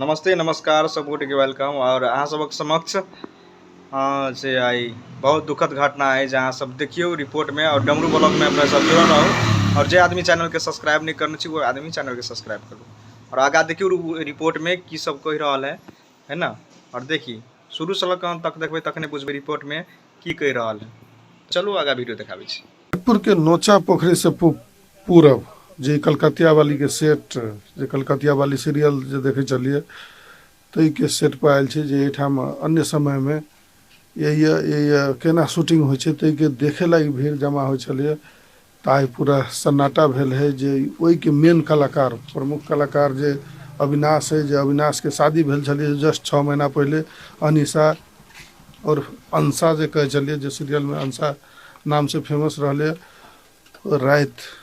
नमस्ते नमस्कार सब गोटे के welcome. और अहाँ सबक समक्ष से आई बहुत दुखद घटना है जे अहाँ सब देखियो रिपोर्ट में और डमरू ब्लॉग में अपना सब जुड़ल रहू। और जे आदमी चैनल के सब्सक्राइब नहीं करने छी वो आदमी चैनल के सब्सक्राइब करू। और आगा देखियो रिपोर्ट में की सब कहि रहल है, है ना। और देखी शुरू से लग अंत तक देखबै तखने बुझबै रिपोर्ट में की कहि रहल है। चलू आगा वीडियो देखाबै छी। जनकपुर के नोचा पोखरी से पूरब जे कलकतिया वाली के सेट, जे कलकतिया वाली सीरियल जे देखे छलिए ताहि के सेट पर आयल छै जे एहिठाम अन्य समय में यही केना शूटिंग होइ छै ताहि के देखे लागी भीड़ जमा होइ छलिए। ताहि पूरा सन्नाटा भेल है जे ओहिके मेन कलाकार, प्रमुख कलाकार जे अविनाश है, जे अविनाश के शादी भेल छलिए जस्ट 6 महीना पहले, अनिशा और अंशा जे कहै छलिए, जे सीरियल में अंशा नाम से फेमस रहले। राति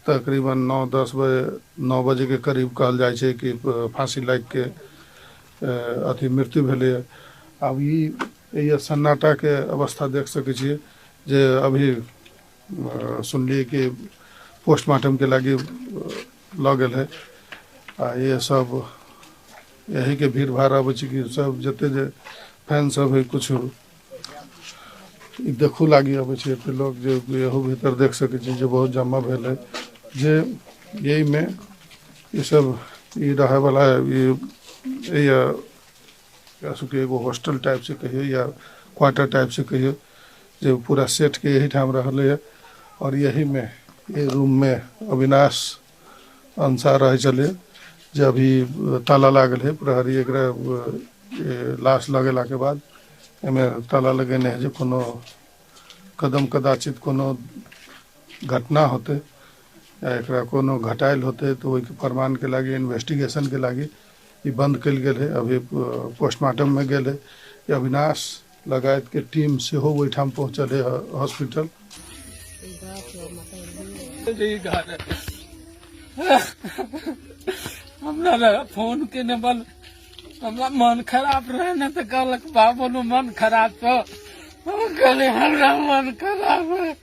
तकरीबन 9-10 बजे, 9 बजे के करीब कहल जाइ छै कि फांसी लागि के अथी मृत्यु भेलै। आब ई सन्नाटा के अवस्था देख सकै छियै जे अभी सुनलियै कि पोस्टमार्टम के लागी लऽ गेल है। आ ये सब यही के भीड़ भाड़ अबै छै कि सब जते जे फैन सब है कुछ ई देखू लागी अबै छै एते लोग जे इहो भीतर देख सकै छी जे बहुत जमा भेल है। जे यही में ई सब ई रहे वाला ई सबके एगो हॉस्टल टाइप से कहियो या क्वार्टर टाइप से कहियो जे पूरा सेट के यही ठाम रहले है। और यही में ये रूम में अविनाश अंशा रहे छले जे अभी ताला लागल है। प्रहरी एकरा लाश लगेला के बाद एमे ताला लगेने है जे कोनो कदम कदाचित कोनो घटना होते या एकरा कोनो घटाइल होते तो ओहिके प्रमाण के लागी इन्वेस्टिगेशन के लागी ई बंद कयल गेल है। अभी पोस्टमार्टम में गेल है। अविनाश लगायत के टीम सेहो ओहिठाम पहुँचल है हॉस्पिटल। हमरा फोन केने बल हमरा मन खराब रहे ने तो कहलक बाबू मन खराब तो हम कहले हमरा मन खराब है।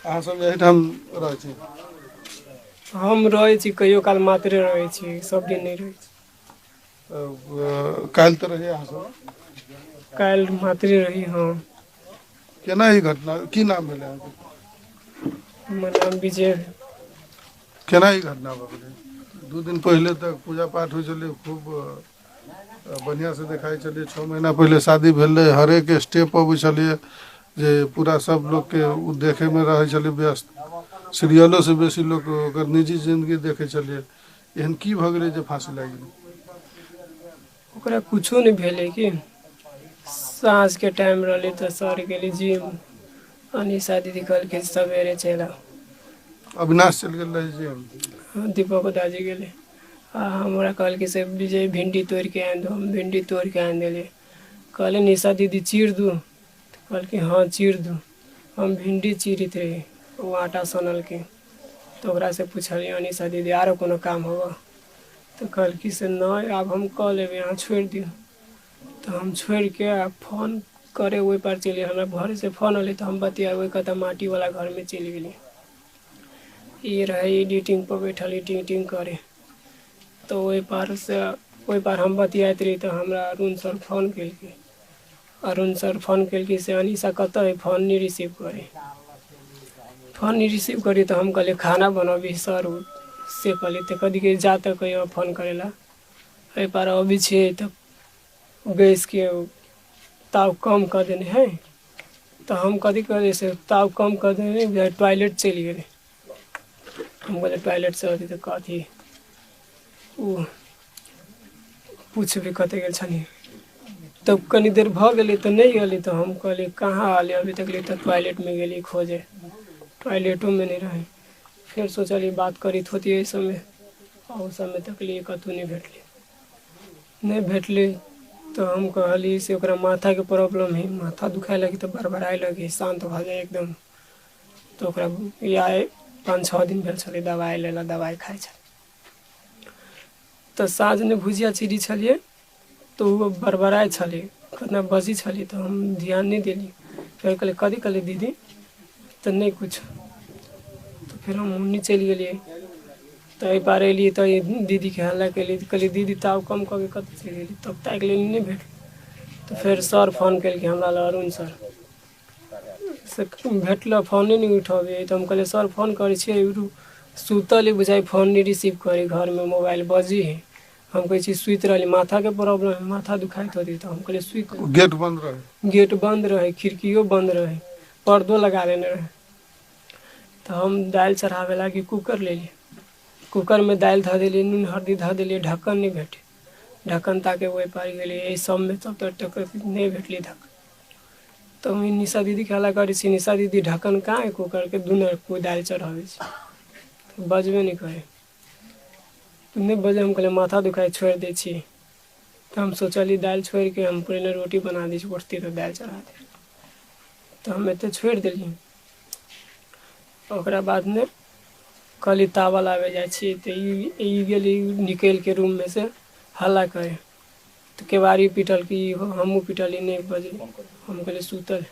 अहाँ सब एहिठाम रहै छी? हम रहै छी, कहियो काल मात्रे रहै छी, सब दिन नहीं रहै छी। काल्हि तऽ रहियै अहाँ सब? काल्हि मात्रे रही। हाँ। केना ई घटना, की नाम भेलै अहाँके? हमर नाम विजय भेल। केना ई घटना भऽ गेलै? 2 दिन पहिले तक पूजा पाठ होइ छलै, खूब बढ़िआँ से देखाइ छलै। 6 महीना पहिले शादी भेलै, हरेक स्टेप अबै छलियै जे पूरा सब लोकके ओ देखैमे रहै छलै व्यस्त। सीरियलो से बेसी लोक ओकर निजी जिंदगी देखै छलियै। एहन की भऽ गेलै जे फांसी लागि गेलै? ओकरा कुछो नहि भेलै कि साँझ के टाइम रहलै तऽ सर गेली जिम, अनिशा दीदी कहलखिन सवेरे चलि आउ। अविनाश चलि गेल रहै जिम? हाँ, दीपक दाजी गेलै। आ हमरा कहलकै से विजय भिंडी तोड़िके आनि दो। हम भिंडी तोड़िके आनि देलियै। कहलियै निशा दीदी चीर दू? तऽ कहलकै हाँ चीर दू। हम भिंडी चीरैत रही, ओ आटा सनलकै। तऽ ओकरासँ पुछलियै अनिशा दीदी आरो कोनो काम होबऽ? तऽ कहलकै से नहि आब हम कऽ लेबै, अहाँ छोड़ि दियौ। तऽ हम छोड़िके आ फोन करे ओहि पार चलि गेलियै। हमरा घरेसँ फोन अयलै तऽ हम बतियाबै कतऽ माटीवला घरमे चलि गेलियै। ई रहै एडिटिंग पर बैठल एडिटिंग करे। तऽ ओहि पारसँ ओहि पार हम बतियाइत रही तऽ हमरा अरुण सर फोन केलकै। अरुण सर फोन केलकै से अनिशा कतऽ है, फोन नहि रिसीव करे। फोन नहि रिसीव करी तऽ हम कहलियै खाना बनबी सर से कहलियै। तऽ कहलकै जा तऽ कहियो फोन करै लए। एहि पार अबै छियै तऽ गैसके ताव कम कऽ देने है। तऽ हम कथी कहलियै से ताव कम कऽ देने है, टॉयलेट चलि गेलै। हम कहलियै टॉयलेटसँ अथी तऽ कथी ओ पूछबै कतऽ गेल छलियै। तब कनी देर भऽ गेलै तऽ नहि एलै। तऽ हम कहलियै कहाँ एलै अभी तक तऽ टॉयलेटमे गेलियै खोजे, टॉयलेटोमे नहि रहै। फेर सोचलियै बात करैत होती एहि सबमे, आ ओ सबमे तकलियै कतहु नहि भेटलै। नहि भेटलै तऽ हम कहलियै से ओकरा माथाके प्रॉब्लम है, माथा दुखाए लगी तऽ बड़बड़ाए लगी, शान्त भऽ जाइ एकदम। तऽ ओकरा या 5-6 दिन भेल छलै दबाइ लेला, दबाइ खाइ छलै। तऽ साँझमे भुजिया चिरी छलियै तऽ ओ बड़बड़ाइ छलै, कतना बजै छलै तऽ हम ध्यान नहि देलियै। फेर कहलियै कथी कहलियै दीदी? तऽ नहि कुछ। तऽ फेर हम ओन्नी चलि गेलियै। तऽ एहि पार एलियै तऽ दीदीके हल्ला केलियै तऽ कहलियै दीदी ताव कम कऽ के कतऽ चलि गेली, तब ताकि लेली नहि भेटल। तऽ फेर सर फोन केलकै हमरा लग, अरुण सर से भेटल, फोने नहि उठबै। तऽ हम कहलियै सर फोन करै छियै, सुतल है बुझाइ, फोन नहि रिसीव करी, घरमे मोबाइल बजी है। हम कहै छी सुति रहली, माथाके प्रॉब्लम है, माथा दुखाइत होती, तऽ हम कहलियै सुति। गेट बंद रहे? गेट बंद रहे, खिड़कियो बंद रहे, पर्दो लगा लेने रहे। तऽ हम दालि चढ़ाबै लागी कूकर लेलियै, कूकरमे दालि धऽ देलियै, नून हरदी धऽ देलियै, ढक्कन नहि भेटै, ढक्कन ताके ओहि पार गेलियै, एहि सबमे तब तक नहि भेटलै ढक्कन। तऽ हम निशा दीदीके हल्ला करै छी, निशा दीदी ढक्कन कहाँ है कूकरके, दुनू कोइ दालि चढ़ाबै छी, तऽ बजबे नहि करै, नहि बजै। हम कहलियै माथा दुखाइ, छोड़ि दै छी। तऽ हम सोचलियै दालि छोड़िके हम पहिने रोटी बना दै छी, उठतै तऽ दालि चढ़ा देबै। तऽ हम एते छोड़ि देलियै। ओकरा बादमे कहली तावा लाबे जाइ छी, तऽ ई गेली निकलिके रूममे से हल्ला करे, तऽ केबाड़ी पिटल कि हमहूँ पिटली, नहि बजली। हम कहलियै सुतल।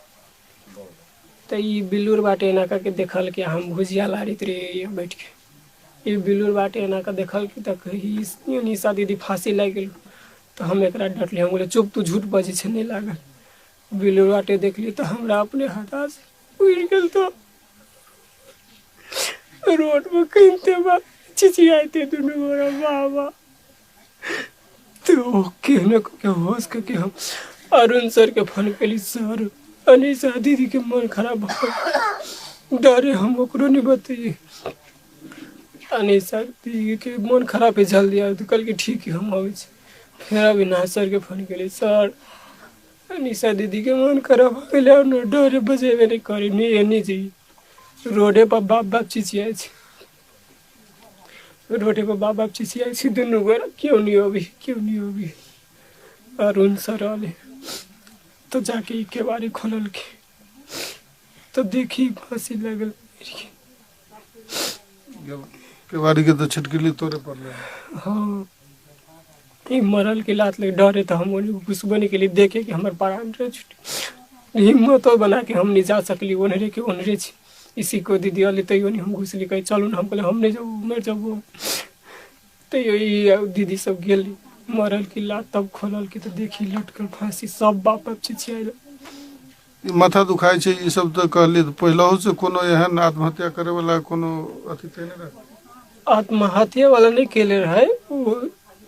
तऽ ई बिल्लूर बाटे एना कऽ के देखलकै, हम भुजिया लारैत रहियै बैठके, ई बिल्लूर बाटे एना कऽ देखलकै तऽ ई निशा दीदी फाँसी लागि गेल। तऽ हम एकरा डटली, हम कहलियै चुप तू झूठ बजै छै, नहि लागल। बिल्लूर बाटे देखली तऽ हमरा अपने हताश उड़ि गेल, तऽ रोडमे कनिते बा चिचियाइते दुनू गोरा बाबा। तऽ ओ केहनो कऽ के होश कऽ के हम अरुण सरके फोन केली, सर अनिशा दीदीके मन खराब भऽ गेल, डरे हम ओकरो नहि बतैयै, अनिशा दीदीके मन खराब है जल्दी आउ। तऽ कहलकै ठीक है हम अबै छी। फेर अविनाश सरके फोन केली, सर अनिशा दीदीके मन खराब भऽ गेलै, ने डरे बजेबे नहि करी, नहि एने जइयै, रोडे पर बाप बाप चिचियाइ छै, रोडे पर बाप बाप चिचियाइ छै दुनू गोरा, केओ नहि अबै, केओ नहि अबै। अरुण सर अलै तऽ जाके ई केबाड़ी खोललकै, तऽ देखी फाँसी लागल। केबाड़ी के तऽ छिटकिली तोड़े पड़लै। हाँ, ई मरल के लात लग डरे तऽ हम ओने घुसबो नहि केली, देखे कि हमर प्राण रे छुट, हिम्मतो बना के हम नहीं जा सकली, ओन्हरे के ओन्हरे छी। इसी को दीदी अली तैयो नहीं हम घुसली, कहे चलू ना, हम कहले हम नहीं जाबू, मर जाबू। तैयो ई दीदी सब गेली, मरल की लात तब खोलल की तऽ देखी लटकल फाँसी, सब बाप बाप चिचियाइ। ई माथा दुखाइ छै ई सब तऽ कहली, पहिलहु से कोनो एहन आत्महत्या करे वाला कोनो अथी तऽ नहि रहे? आत्महत्या वाला नहि केले रहे, ओ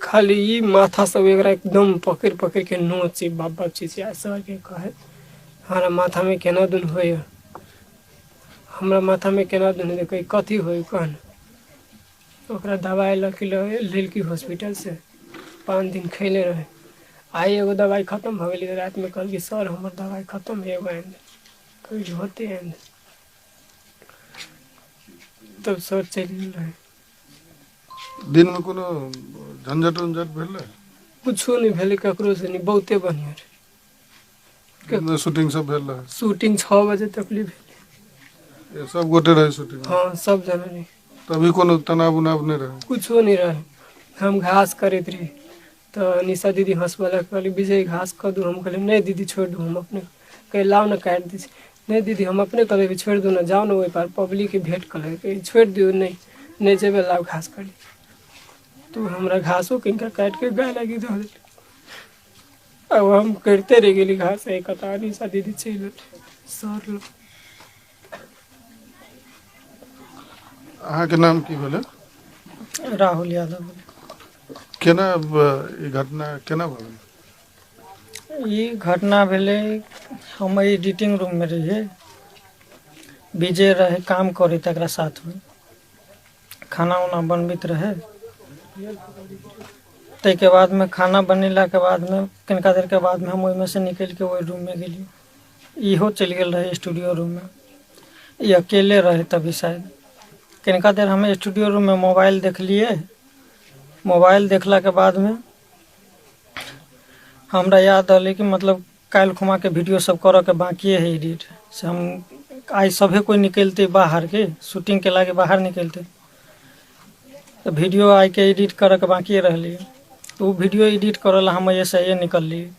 खाली ई माथा सब एकरा एकदम पकड़ि पकड़ि के नोचे, बाप बाप चिचियाइ, सरके कहे हमरा माथामे केना दुन होइए, हमरा माथामे केना दुन होइए, कहै कथी होय कहन। ओकरा दबाइ लऽ के लेलकी हॉस्पिटल से, 5 दिन खैले रहे। आइ एगो दबाइ खतम भऽ गेलै, रातिमे कहलकै सर हमर दबाइ खतम है, एगो आनि दे, कहै होते आनि दे। तब सर चलि गेल रहे। दिनमे कोनो झंझट उंझट भेलै? कुछो नहि भेलै ककरो से नहि, बहुते बढ़िआँ रहै। शूटिंग सब भेल रहै? शूटिंग 6 बजे तक भेलै। सब गोटे रहे शूटिंग? हाँ सब जना रहे। तभी कोनो तनाव उनाव नहि रहे? कुछो नहीं रहे। हम घास करैत रही तऽ निशा दीदी हँसबऽ कहली विजय घास कऽ दू, हम कहलियै नहि दीदी छोड़ि दू, हम अपने कहै लाउ ने काटि दै छी, नहि दीदी हम अपने कहलियै छोड़ि दू ने, जाउ ने ओहि पार पब्लिकके भेंट कऽ लेबै, छोड़ि दियौ, नहि नहि जेबै, लाउ घास करी। तऽ हमरा घासो किनका काटिके गाय लागि दऽ देलकै, अब हम करिते रहि गेली घास, एक कता निशा दीदी चलि एलै सर लग। अहाँके नाम की भेलै? राहुल यादव। केना ई घटना केना भऽ गेल? ई घटना भेलै, हम एडिटिंग रूममे रहियै, विजय रहे काम करे तकरा साथमे, खाना उना बनबैत रहे। ताहिके बादमे खाना बनेलाके बादमे कनिका देरके बादमे हम ओहिमे से निकलिके ओहि रूममे गेलियै, इहो चलि गेल रहे स्टूडियो रूममे, ई अकेले रहे तभी शायद। कनिका देर हम स्टूडियो रूममे मोबाइल देखलियै, मोबाइल देखलाके बादमे हमरा याद अलै कि मतलब काल्हि खुमाके वीडियो सब करऽके बाकिए है एडिट, से हम आइ सभे कोइ निकलतै बाहरके शूटिंगके लागे बाहर निकलतै, तऽ वीडियो आइके एडिट करऽके बाकिए रहलै, तऽ ओ वीडियो एडिट करऽ ला हम ऐसे निकललियै।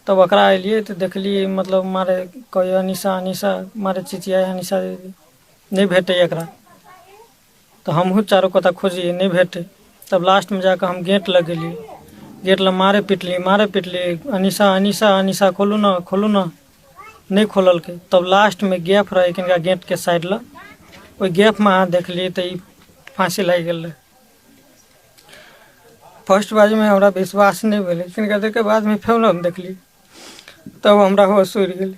तब ओकरा अयलियै तऽ देखलियै मतलब मारे कहै अनिशा अनिशा, मारे चिचियाइ अनिशा, नहि भेटै एकरा। तऽ हमहूँ चारू कता खोजियै, नहि भेटै। तब लास्टमे जाकऽ हम गेट लग गेलियै, गेट लग मारे पिटली, मारे पिटली, अनिशा अनिशा अनिशा खोलू ने, खोलू ने, नहि खोललकै। तब लास्टमे गैप रहै कनिका गेटके साइड लग, ओहि गैपमे अहाँ देखलियै तऽ ई फाँसी लागि गेल रहै। फर्स्ट बाजमे हमरा विश्वास नहि भेलै, कनिका देरके बादमे फेर हम देखलियै तब हमरा होश उड़ि गेलै।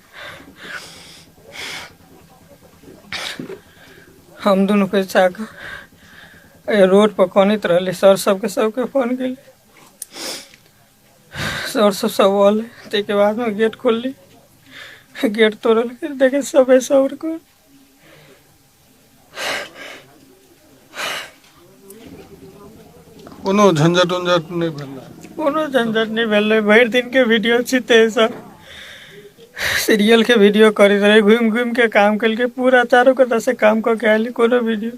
हम दुनू के जाकऽ रोड पर कनैत रहली। सर सबके सबके फोन केली, सर सब सब अलै। ताहिके बादमे गेट खोलली, गेट तोड़लकै, देखे सबे सर को। कोनो झंझट उंझट नहि भेल रहै? कोनो झंझट नहि भेल रहै। भरि दिनके वीडियो छिते सर, सीरियलके वीडियो करैत रहै, घुमि घुमिके काम केलकै, पूरा चारू कता से काम कऽ के आयल, कोनो वीडियो।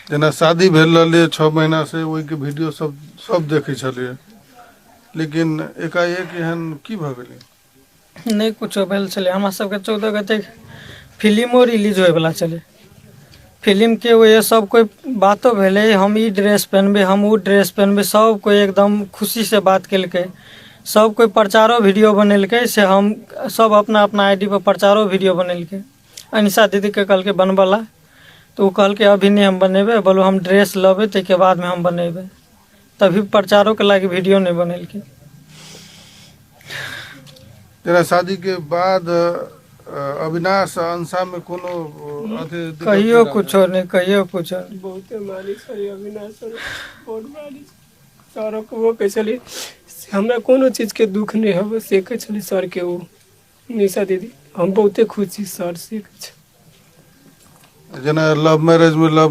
जेना शादी भेल रहलै 6 महीना से ओहिके वीडियो सब सब देखै छलियै, लेकिन एकाएक एहन की भऽ गेलै? नहि कुछो भेल छलै। हमरा सबके 14 गते फिल्मो रिलीज होइवला छलै। फिल्मके ओहि सब कोइ बातो भेलै, हम ई ड्रेस पहनबै, हम ओ ड्रेस पहनबै, सब कोइ एकदम खुशीसँ बात केलकै, सब कोइ प्रचारो वीडियो बनेलकै, से हम सब अपना अपना I D पर प्रचारो वीडियो बनेलकै। अनिशा दीदीके कहलकै बनबऽ ला, तऽ ओ कहलकै अभी नहि हम बनेबै, बोलू हम ड्रेस लेबै ताहिके बादमे हम बनेबै। तभी प्रचारोके लागि वीडियो नहि बनेलकै। तेरा शादी के बाद अविनाश अंशा में कोनो अथी दिक्कत कहियो नहि रहलै? कुछो नहि, कहियो कुछो नहि। बहुते मालिक सर, अविनाश सर बहुत मालिक सर के वो कहै छली हमरा कोनो चीजके दुःख नहि होबे, से कहै छली सर के ओ निशा दीदी। हम बहुते खुश छी सर से कहै छै। जेना लव मैरेज में लव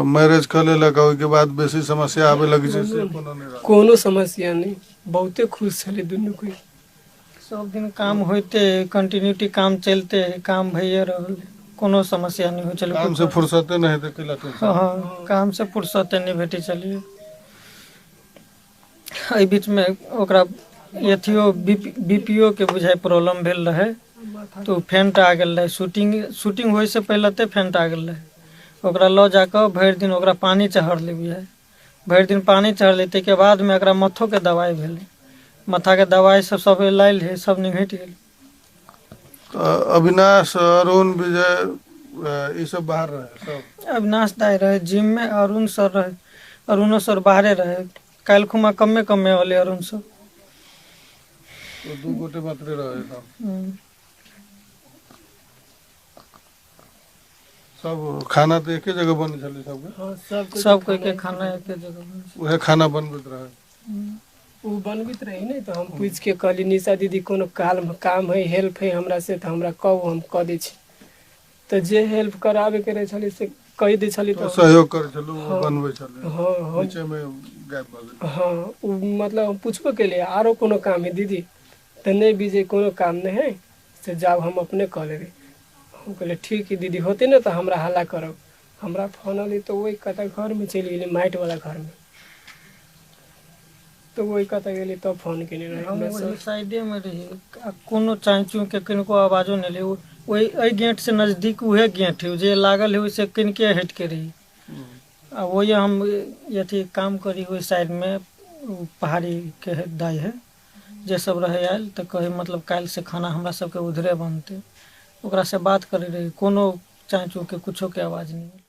मैरेज कऽ लेलक, ओहिके बाद बेसी समस्या आबे लगै छै, से कोनो नहि रहल? कोनो समस्या नहि, बहुते खुश छलै दुनू कोइ। सब दिन काम होइते, कंटिन्यूटी काम चलते, काम भइए रहल, कोनो समस्या नहि होइ छलै। काम से फुर्सते नहि हेतै, कैला टेंशन? हँ, काम से फुर्सते नहि भेटै छलै। एहि बीचमे ओकरा अथियो बीपीओ के बुझाइ प्रॉब्लम भेल रहै, तऽ ओ फेंट आ गेल रहै। शूटिंग होइसँ पहिले तऽ फेंट आ गेल रहै। ओकरा लऽ जाकऽ भरि दिन ओकरा पानि चढ़लै बुझाइ, भरि दिन पानि चढ़लै। ताहिके बादमे एकरा माथोके दवाइ भेलै, माथाके दवाइ सब सब लायल रहै, सब निघटि गेल। तऽ अविनाश, अरुण, विजय ई सब बाहर रहे सब? अविनाश दाइ रहै जिममे, अरुण सर रहै, अरुणो सर बाहरे रहै। काल्हि खुमा कमे कमे अलै अरुण सर। तो 2 गोटे मात्रे रहे सब? सब खाना तऽ एके जगह बनै छलै सबके? हँ, सब सब कोइ के खाना एके जगह बनै। उएह खाना बनबैत रहै? ओ बनबैत रही ने, तऽ हम पूछिके कहली निशा दीदी कोनो काम है, हेल्प है हमरा से तऽ हमरा कहू, हम कऽ दै छी। तऽ जे हेल्प कराबेके रहै छलै से कहि दै छली। तऽ सहयोग करै छलू, ओ बनबै छलै? हँ हँ। बीचेमे गायब भऽ गेल? हँ, ओ मतलब हम पुछबो केलियै आरो कोनो काम है दीदी, तऽ नहि विजय कोनो काम नहि है, से जाउ हम अपने कऽ लेबै। हम कहलियै ठीक है दीदी, होतै ने तऽ हमरा हल्ला करब। हमरा फोन अयलै तऽ ओहि कतऽ घरमे चलि गेलियै, माटिवला घरमे, तऽ ओहि कतऽ गेलियै तब फोन केने रहै हम हमरा ओहि सर। साइडेमे रही आ कोनो चाँय चूँके किनको आवाजो नहि एलै। ओहि एहि गेटसँ नजदीक उहे गेट है जे लागल है, ओहिसँ कनिके हटिके रही आ ओहि हम अथी काम करी। ओहि साइडमे ओ पहाड़ीके दाइ है जे सब रहै आयल, तऽ कहै मतलब काल्हिसँ खाना हमरा सबके उधरे बनतै। ओकरासँ बात करै रही, कोनो चाँय चूँके कुछोके आवाज नहि।